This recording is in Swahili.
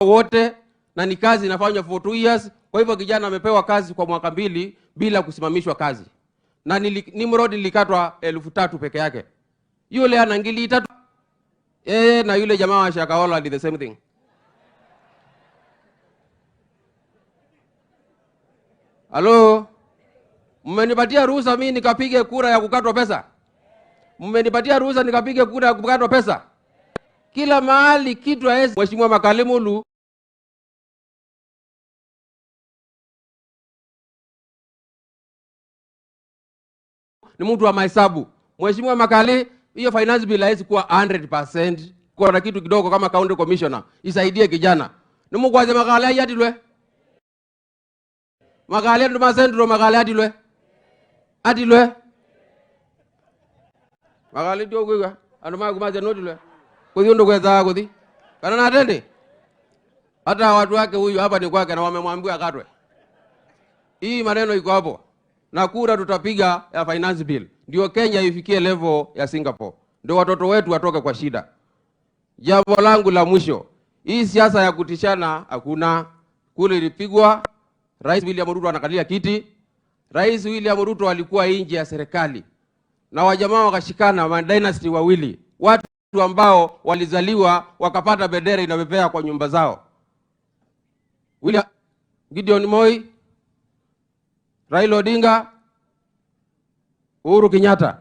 Wote na ni kazi inafanywa for 2 years. Kwa hivyo kijana amepewa kazi kwa mwaka 2 bila kusimamishwa kazi. Na Nimrod nilikatwa 3,000 peke yake. Yule ana ngili 3. Yeye na yule jamaa wa Shakahola did the same thing. Halo? Mmenipatia ruhusa mimi nikapige kura ya kukatwa pesa? Mmenipatia ruhusa nikapige kura ya kukatwa pesa? Kila mahali kitu haezi. Mheshimiwa Makali Mulu ni mtu wa mahesabu. Mheshimiwa Makali, hiyo finance bill haiwezi kuwa 100%. Kwa na kitu kidogo kama county commissioner isaidie kijana. Ni mkwaze Makali ayatilwe. Makali ndo masendro Makali atilwe. Atilwe. Makali ndio kuiga. Ando magumaze notilwe. Kuthi ndo kweza kuthi. Kana na atende. Hata watu wake huyu hapa ni kwake na wamemwambia akatwe. Hii maneno iko hapo. Na kura tutapiga ya finance bill. Ndio Kenya ifikie level ya Singapore. Ndio watoto wetu watoke kwa shida. Jambo langu la mwisho, hii siasa ya kutishana hakuna. Kule ilipigwa, Rais William Ruto anakalia kiti. Rais William Ruto alikuwa nje ya serikali. Na wajamaa wakashikana, ma dynasty wawili, watu ambao walizaliwa wakapata bendera inapepea kwa nyumba zao. William Gideon Moi, Raila Odinga, Uhuru Kenyatta.